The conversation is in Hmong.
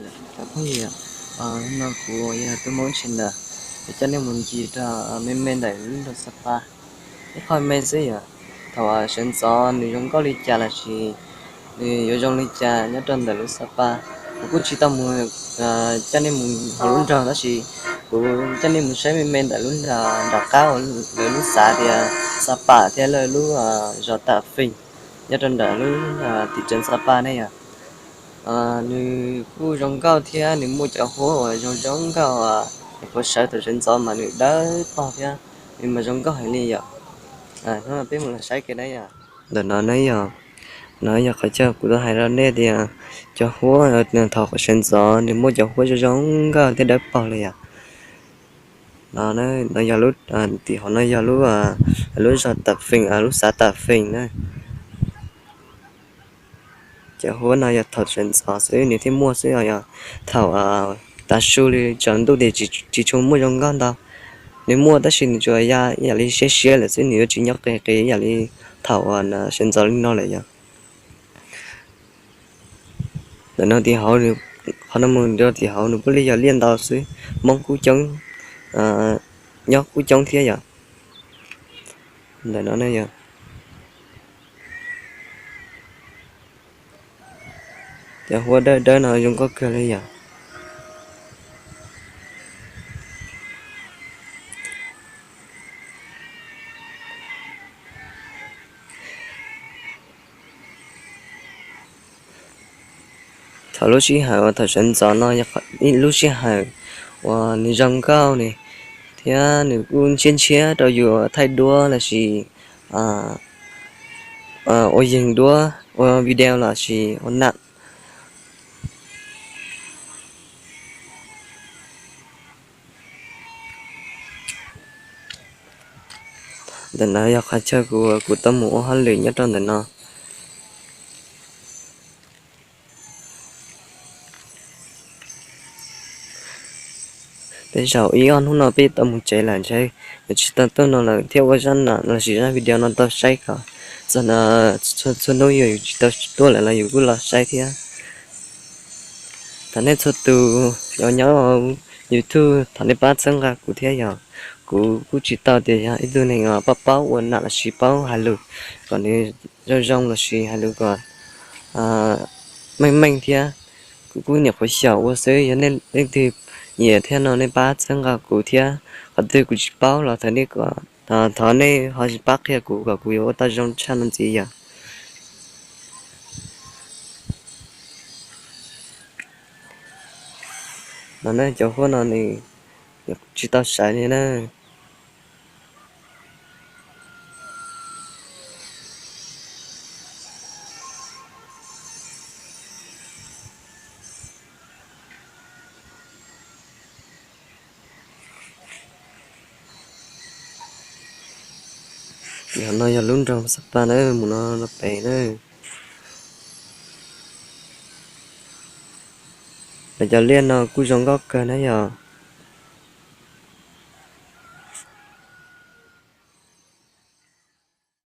Cov phooj ywg, hnub no kuv yog Tub Hmoob Channel, kuv coj nej mus ncig rau me me ntawm lub nroog Xab Pas. Ib qho me xwb yom, thaum sawv ntxov nws zoo nkauj li cas lossis nws yuav zoo li cas nyob rau ntawm lub Xab Pas. Kuv kuj tsis tau mus coj nej mus hauv lub nroog tab sis kuv coj nej mus saib me me ntawm lub nram qab uas lawv lub xav tias Xab Pas thiab lawv lub zos Tam Feej nyob rau ntawm lub tim tsev Xab Pas ne yom. Nws kuj zoo nkauj thiab nws muaj cov huab uas zoo zoo nkauj, nyuam qhuav sawv thaum sawv ntxov mas nws dawb paug thiab nws mas zoo nkauj heev li yom. Hnub no peb mus los saib kiag na yom. Ntawm no ne yom, no yog qhov chaw kuv tau hais rau nej tias cov huab thaum sawv ntxov nws muaj cov huab zoo zoo nkauj thiab dawb paug li yom. No, no yog lub, tim hauv no yog lub, lub zos Tam Feej, lub xav Tam Feej na. Cov huab no yog thaum sawv ntxov xwb nws thiaj muaj xwb os. Yog thaum tav su li tsaus ntuj ces tsis tshua muaj zoo nkauj ntau. Nws muaj tab sis nws tsuas ya ib yam li siab siab lawm xwb, nws yuav tsis nyob qis qis ib yam li thaum sawv ntxov li no lawm yom. Ntawm no tim hauv, qhov no mus rau tim hauv nws puav leej yog liaj ntau xwb, Hmoob kuj coob, nyob kuj coob thiab yom. Ntawm no ne yom, cov huab dawb dawb no zoo nkauj kawg li yom. Thaum lub sij hawm uas thaum sawv ntxov no yog ib lub sij hawm uas nws zoo nkauj ne, thiab nws kuj ntshiab ntshiab rau yus thaij duab lossis ua yeeg duab, ua video lossis ua nam. Ntawm no yog qhov chaw kuv, kuv tau mus ua hauj lwm nyob rau ntawm no. Tej zaum ib ob hnub no peb tau mus tsev lawm ntshe yuav tsis tau tuaj no lawm thiab ua zaj nam lossis zaj video no tau saib kom txog, txhua hnub yus tsis tau tuaj lawm los yus kuj los saib thiab. Thov nej txhua tus uas nyob YouTube thov nej pab txhawb nqa kuv thiab yom. Kuv kuj tsis tau tias yog ib tug neeg uas paub paub ua nam lossis paub hais lus kom nws zoo zoo lossis hais lus kom meej meej thiab. Kuv kuj nyuam qhuav xyaum ua xwb, yog nej leej twg nyiam thiab no nej pab txhawb nqa kuv thiab. Qhov twg kuv tsis paub los thov nej, thov nej ho pab qhia kuv kom kuv yuav ua tau zoo tshaj no ntxiv yom. No ne, cov huab no nws tsis tau sawv li na. Yog no yog lub nroog Xab Pas na, mus no pem na. Lawv cov liaj no kuj zoo nkauj kawg na yom.